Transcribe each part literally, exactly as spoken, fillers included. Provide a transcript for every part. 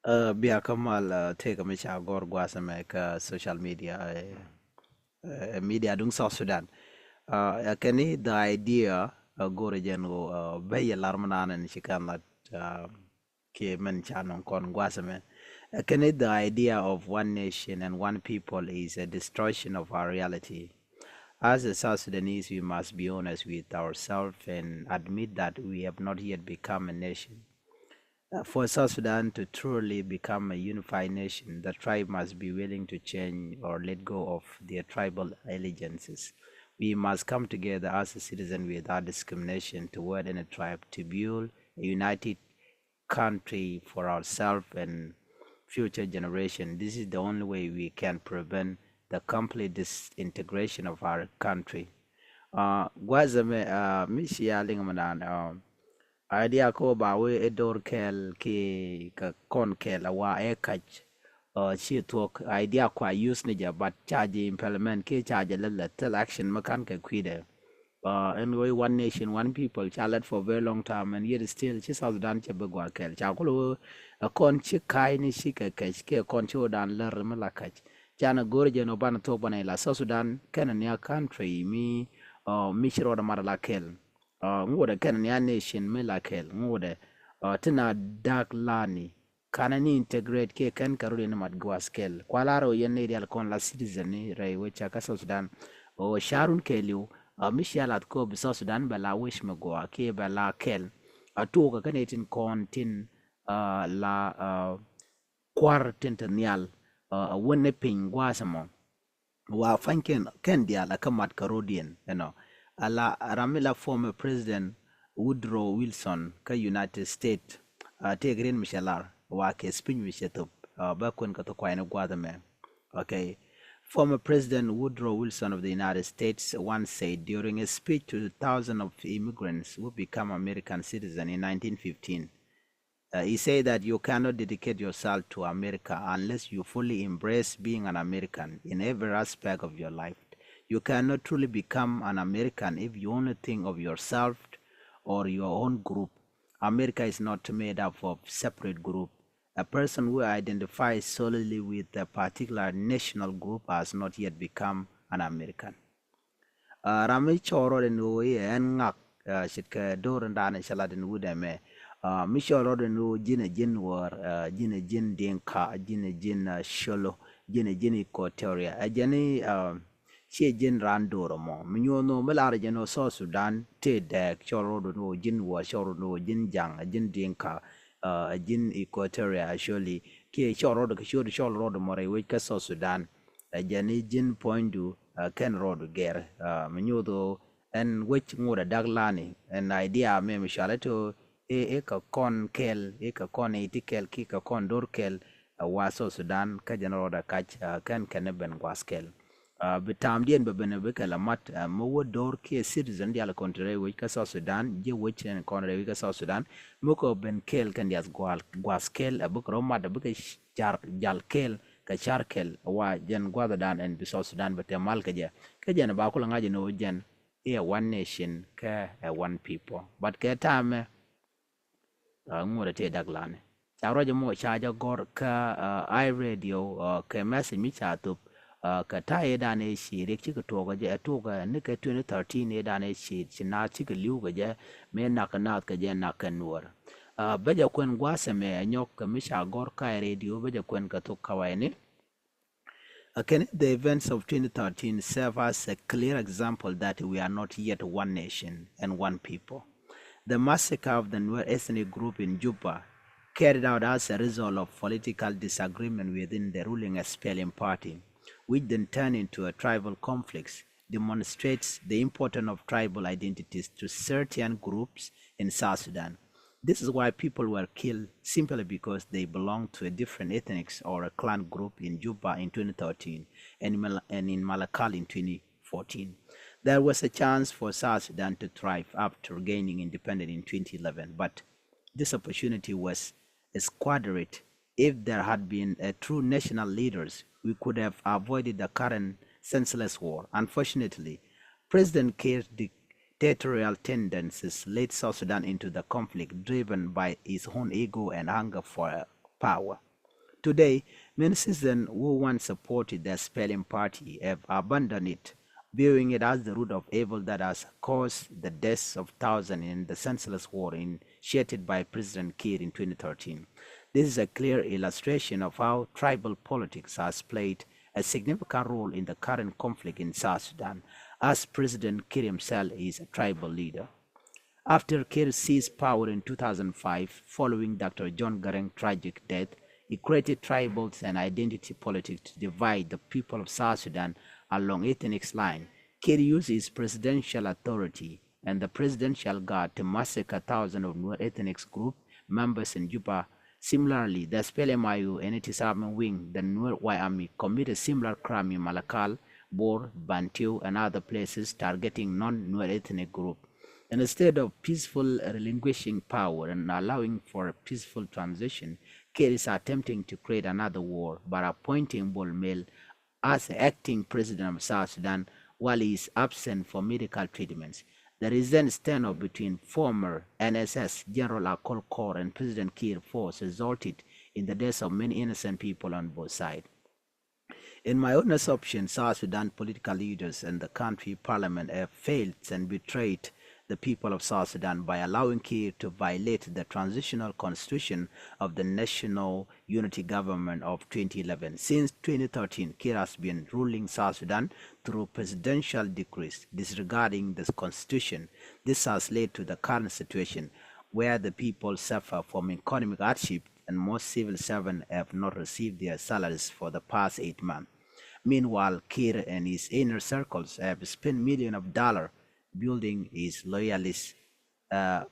Ɛ, bia kä mal, ɛ, tëëkɛ mi ca gɔr gua̱a̱th ɛmɛ kä social media, ɛ, ɛ, media duŋ South Sudan. Ɛ, ɛ kɛn i̱ the idea, ɛ, go̱rɛ jɛn ɣöö, ɛ, bɛ yɛ lar mi naan ɛn ci kɛn lat, ɛ, kiɛ mɛn ca nɔŋ kɔn gua̱a̱th ɛmɛ. Ɛ kɛn i̱ the idea of one nation and one people is a destruction of our reality. As a South Sudanese, we must be honest with ourselves and admit that we have not yet become a nation. Uh, for South Sudan to truly become a unified nation, the tribe must be willing to change or let go of their tribal allegiances. We must come together as a citizen without discrimination toward any tribe to build a united country for ourselves and future generation. This is the only way we can prevent the complete disintegration of our country. Uh, gua̱a̱th ɛmɛ, uh, mi cia liŋ mi naan, uh, idea kɔ ba wee ɛ dor kɛl ki kɛ kɔn kɛl a wa ɛ kac. Uh, ci thuɔk idea kua use ni jɛ, but ca jɛ implement ki ca jɛ lɛ lɛ thil action mi kan kɛ kui̱dɛ. Uh, ɛn ɣöö i̱ one nation, one people ca lɛt for very long time, and yet still ci South Sudan cɛ bi gua̱r kɛl. Ca kulɛ ɣöö ɛ kɔn ci ka̱a̱cni ci kɛ kɛc kiɛ kɔn ci ɣöö dan lär mi la kac. Canɛ go̱r jɛ nɔ banɛ thuɔk banɛ ila South Sudan kɛnɛ ni a country mi, uh, mi ci rɔɔdɛ mat ala kɛl. Uh, ŋuudɛ kɛnɛ ni a nation mi la kɛl ŋuudɛ, uh, ti na dak lani kanɛ ni integrate kiɛ kɛn kɛ rut yɛn mat gua̱a̱th kɛl. Kua lar ɣöö yɛn ni rial kɔn la citizen ni rɛy wec ca kä South Sudan. Ɣöö carun kɛɛliw, uh, mi cia lath kɔ bi South Sudan bɛ la wec mi gɔaa kiɛ bɛ la kɛl. A tuukɛ kɛn itin kɔn tin, uh, la, uh, kua̱r tin te nhial, uh, a wän ni piny gua̱a̱th ɛmɔ. Wa fany kɛn, kɛn diaal a kä mat kä rodiɛn, you know. Ala ram mi la former President Woodrow Wilson kä United States, uh, tëëk riɛn mi cɛ lar, wa kɛ speech mi cɛ thop, uh, bä kuɛn kä thop kuayni gua̱a̱th ɛmɛ. Okay. Former President Woodrow Wilson of the United States once said during a speech to thousands of immigrants who become American citizens in nineteen fifteen, Uh, he said that you cannot dedicate yourself to America unless you fully embrace being an American in every aspect of your life. You cannot truly become an American if you only think of yourself or your own group. America is not made up of separate group. A person who identifies solely with a particular national group has not yet become an American. Uh, ram mi cɔɔr rɔɔdɛ ni ɣöö i̱ ɛn ŋak, uh, ce̱tkɛ do̱r in daanɛ cɛ lat in wut ɛmɛ. Uh, mi cɔɔr rɔɔdɛ ni ɣöö ji̱n ɛ ji̱n wäär, uh, ji̱n ɛ ji̱n Dinka, ji̱n ɛ ji̱n, uh, Colo, ji̱n ɛ ji̱n Equatoria. Ɛ jɛn i̱, uh, ciɛ ji̱n raan do̱r ɛmɔ. Mi nyuɔ̱n ɣöö mi lar ɛ jɛn ɣöö South Sudan tëë dɛɛk, cɔɔr rɔɔdɛ ni ɣöö ji̱n wäär, cɔɔr rɔɔdɛ ni ɣöö ji̱n Jaŋ, ɛ ji̱n Dinka, uh, ɛ ji̱n Equatoria actually. Kiɛ cɔɔr rɔɔdɛ kɛ ciöt cɔɔr rɔɔdɛ mɔ rɛy wec kä South Sudan. Ɛ jɛn i̱ ji̱n puɔ̱nydu, uh, kɛn rɔɔdu gɛr, uh, mi nyuuth ɣöö ɛn wec ŋuudɛ dak lani, ɛn idea mɛ mi cualɛ to i̱, i̱ kɛ kɔn kɛl, i̱ kɛ kɔn i̱ ti kɛl, ki kɛ kɔn do̱r kɛl, uh, wa South Sudan, kä jɛn rɔɔdɛ kac, uh, kɛn kɛn i̱ ben gua̱a̱th kɛl. Uh, bi taamdiɛn bɛ ben bikɛ la mat, uh, mi wä do̱r kiɛ citizen diaal kɔn te rɛy wec kä South Sudan, ji̱ wec ɛn kɔn rɛy wec kä South Sudan, mi kɛ ben kɛl kɛn diath gua̱a̱th, gua̱a̱th kɛl, uh, bikɛ rɔ mat, uh, bikɛ car jal kɛl, kɛ car kɛl, wa jɛn gua̱a̱th dan ɛn bi South Sudan bɛ te mal kɛ jɛ. Kä jɛn ba kulɛ ŋa̱c ni wä jɛn i̱ ɛ one nation kɛ ɛ one people. But kɛ ta̱a̱mɛ, uh, ŋuɔ̱t ɛ tëë dak lani. Ca ruac ɛmɔ ca jɛ gɔr kä, uh, i radio, uh, kɛ message mi ca thop, uh, kɛ ta̱a̱ i̱ dan i̱ ci riɛk cikɛ tuɔɔk kɛ jɛ, ɛ tuɔɔk kɛ ni kɛ twenty thirteen i̱ dan i̱ ci, ci naath cikɛ li̱w kɛ jɛ, mëë nak kɛ naath kɛ jɛ nak kɛ nuɔ̱ɔ̱r. Uh, bä jɛ kuɛn gua̱a̱th ɛmɛ ɛ nyɔk kɛ mi ca gɔr kä i radio, bä jɛ kuɛn kɛ thok kawayni. Again, the events of twenty thirteen serve as a clear example that we are not yet one nation and one people. The massacre of the Nuer ethnic group in Juba, carried out as a result of political disagreement within the ruling S P L M party, which then turned into a tribal conflict, demonstrates the importance of tribal identities to certain groups in South Sudan. This is why people were killed simply because they belong to a different ethnic or a clan group in Juba in twenty thirteen and in Mal-, and in Malakal in twenty fourteen. There was a chance for South Sudan to thrive after gaining independence in twenty eleven, but this opportunity was squandered. If there had been a true national leaders, we could have avoided the current senseless war. Unfortunately, President Kiir's dictatorial tendencies led South Sudan into the conflict driven by his own ego and hunger for power. Today, many citizens who once supported the S P L M party have abandoned it, viewing it as the root of evil that has caused the deaths of thousands in the senseless war initiated by President Kiir in twenty thirteen. This is a clear illustration of how tribal politics has played a significant role in the current conflict in South Sudan, as President Kiir himself is a tribal leader. After Kiir seized power in two thousand five, following Doctor John Garang's tragic death, he created tribals and identity politics to divide the people of South Sudan along ethnic lines. Kiir used his presidential authority and the Presidential Guard to massacre thousands of Nuer ethnic group members in Juba. Similarly, the S P L M I O and its army wing, the Nuer White Army, committed similar crime in Malakal, Bor, Bentiu, and other places, targeting non-Nuer ethnic group. Instead of peaceful relinquishing power and allowing for a peaceful transition, Kiir is attempting to create another war by appointing Bol Mel as acting president of South Sudan while he is absent for medical treatments. The recent standoff between former N S S General Akol Kor and President Kiir force resulted in the deaths of many innocent people on both sides. In my honest opinion, South Sudan political leaders and the country parliament have failed and betrayed the people of South Sudan by allowing Kiir to violate the transitional constitution of the National Unity Government of twenty eleven. Since twenty thirteen, Kiir has been ruling South Sudan through presidential decrees, disregarding the constitution. This has led to the current situation where the people suffer from economic hardship and most civil servants have not received their salaries for the past eight months. Meanwhile, Kiir and his inner circles have spent millions of dollars building his loyalists, uh,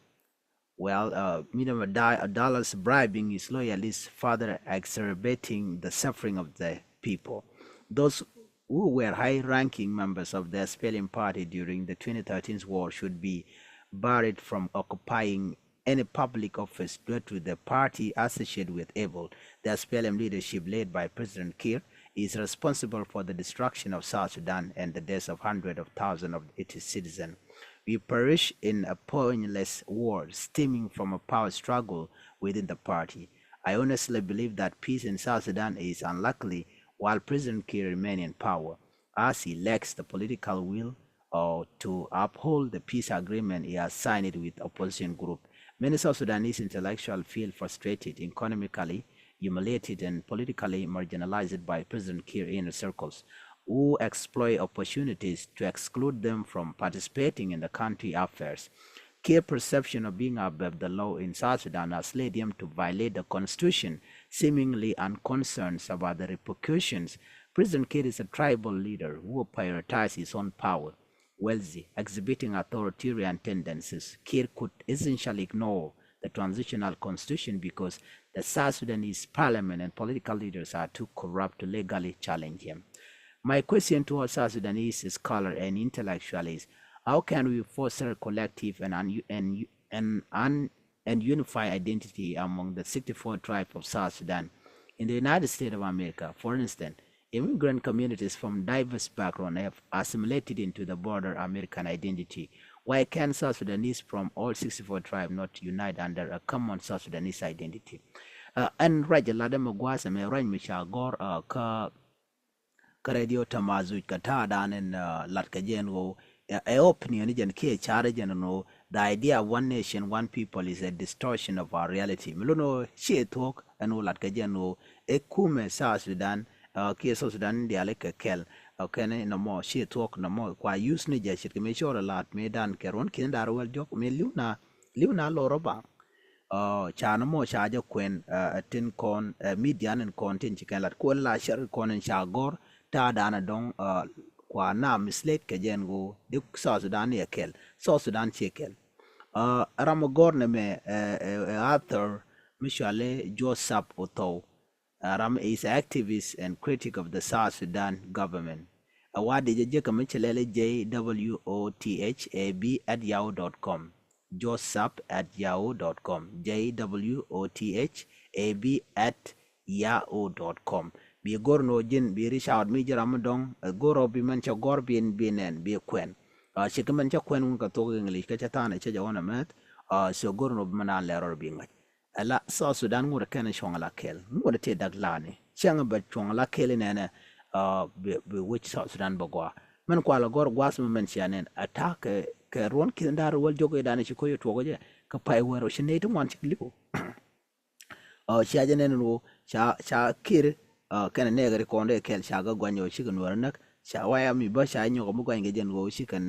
well, uh, millions of di- dollars bribing his loyalists, further exacerbating the suffering of the people. Those who were high-ranking members of the S P L M party during the twenty thirteen war should be barred from occupying any public office due to the party associated with evil. The S P L M leadership, led by President Kiir, is responsible for the destruction of South Sudan and the deaths of hundreds of thousands of its citizens. We perish in a pointless war stemming from a power struggle within the party. I honestly believe that peace in South Sudan is unlikely while President Kiir remains in power, as he lacks the political will or to uphold the peace agreement he has signed with opposition group. Many South Sudanese intellectuals feel frustrated, economically humiliated, and politically marginalized by President Kiir inner circles, who exploit opportunities to exclude them from participating in the country affairs. Kiir's perception of being above the law in South Sudan has led him to violate the constitution, seemingly unconcerned about the repercussions. President Kiir is a tribal leader who prioritizes his own power, wealthy, exhibiting authoritarian tendencies. Kiir could essentially ignore the transitional constitution because the South Sudanese parliament and political leaders are too corrupt to legally challenge him. My question to all South Sudanese scholars and intellectuals is, how can we foster collective and un- and and un- and unify identity among the sixty-four tribes of South Sudan? In the United States of America, for instance, immigrant communities from diverse backgrounds have assimilated into the broader American identity. Why can't South Sudanese from all sixty-four tribes not unite under a common South Sudanese identity? Uh, ɛn ruac ɛ lat ɛmɛ gua̱a̱th ɛmɛ ruac mi ca gɔ̱r, uh, kä kä radio Tamazuj kä ta̱a̱ dan in, uh, lat kä jɛn ɣöö ɛ opinion jɛn kiɛ car jɛn ɣöö the idea of one nation, one people is a distortion of our reality. Mi lun ɣöö ciɛ thuɔ̱k ɛn ɣöö lat kä jɛn ɣöö ɛ kumɛ South Sudan, uh, kiɛ South Sudan diali kɛ kɛl, uh, kɛn nɔmɔ ciɛ thuɔ̱k nɔmɔ kua use ni jɛ ce̱tkɛ mi cɔɔr ɛ lat mi dan kɛ ruɔ̱n ki̱n dar wäl jɔk mi li̱w na li̱w na lor ɔ baŋ. Uh, ca ni mɔ ca jɛ kuɛn, uh, tin kɔn, uh, media ni kɔn tin ci kɛn lat kuɛn la cɛr kɔn in ca gɔr ta̱a̱ dan a dɔŋ, uh, kua na misled kɛ jɛn ɣöö di South Sudan ni ɛ kɛl, South Sudan ci kɛl. Uh, ram a gɔr ni mɛ, uh, uh, uh, Arthur mi cuali Joseph Otho. Uh, ram is activist and critic of the South Sudan government. A wa di jɛ jɛ kɛ mi ci lɛli J W O T H A B at yahoo dot com. Joseph at yahoo dot com. J W O T H A B at yahoo dot com. Bi gor no jin bi reach out mi jiram dong, eh, gor bi man cha gor bin bi nen bi kwen. Ah, chik man cha kwen wun ka thok English ka cha tana cha ja wana met. Ah, so gor no bi man an leror bi ngach. Ala South Sudan ŋuɔ̱t kɛn cuɔ̱ŋ ala kɛl, ŋuɔ̱t tëë dak la̱a̱ni. Cäŋ bɛ cuɔ̱ŋ ala kɛl inɛnɛ, bi wec South Sudan bɛ gɔaa. Mɛn kualɛ gɔr gua̱a̱th mɛ mɛn cia nɛn attack kɛ ruɔ̱n ki̱n da̱r wäl jok idan ci ko̱c tuɔk jɛ kɛ pay wɛr ɔ ci nɛy ti ŋuan cik li̱w. Cia jɛ nɛn ɣöö ca kir kɛn nɛɛk ri kɔn dee kɛl ca gä guany ɣöö cikɛ nuäär näk. Ca waya mi bä ca nyɔk mi guany kɛ jɛn ɣöö cikɛn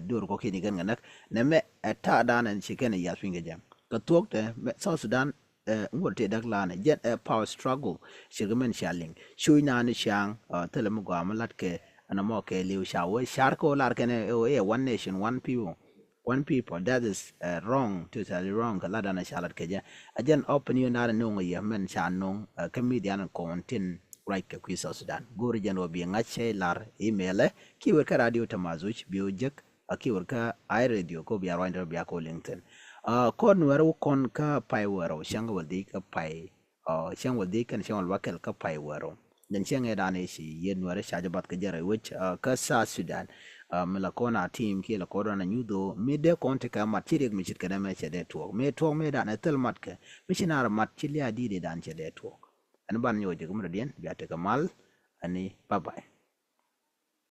dor kɔ kiɛn ikɛn kɛ näk. Nɛ mɛ ɛ ta̱a̱ danɛ ci kɛn ɛ yath piny kɛ jɛ kɛ thuɔ̱k tɛ mɛ South Sudan. Ŋuɔt tëë däk la̱a̱nɛ jɛn ɛ power struggle. Cikɛ mɛn cia liŋ cuc naan i̱ ciaŋ thilɛ mi gɔaa mi la̱t kɛ ɛn ɛmɔ kɛ li̱w ca wee car kɛ ɣöö lar kɛn ɛ one nation, one people. One people, that is wrong, totally wrong. Kɛ lat dan a ca lat kɛ jɛ a jɛn open yön dan a noŋ a yɛ mɛn ca noŋ kɛ media ni kɔn tin ruac kɛ kui̱ South Sudan. Go̱o̱ri jɛn wä bi ŋa̱c cɛ lar email ɛ kiwet kä radio Tamazuc bi wä jek a kiwet kä iRadio ko bia ruac dɛ bia ko liŋ thin. Kɔn nuɛr wä kɔn kä pay wɛrɛ wä cäŋ wä dhik kä pay cäŋ wä dhik kɛn cäŋ wä luak kɛl kä pay wɛrɛ wä. Jɛn cäŋ ɛ dan ɛ ci yɛ nuɛr ca jɛ bath kä jɛ rɛy wec kä South Sudan. Mi la kɔn a team kiɛ la kɔn dan a nyuth ɣöö mi dee kɔn ti kɛ mat ci riɛk mi cit kɛn ɛmɛ cɛ dee tuɔɔk mi tuɔɔk mi dan ɛ thil mat kɛ mi ci naar mat ci lia̱a̱ di̱i̱t ɛ dan cɛ dee tuɔɔk. Ɛn ban nyɔk jɛ kɛ mi rɔ diɛn bia tekɛ mal. Ɛni bye bye.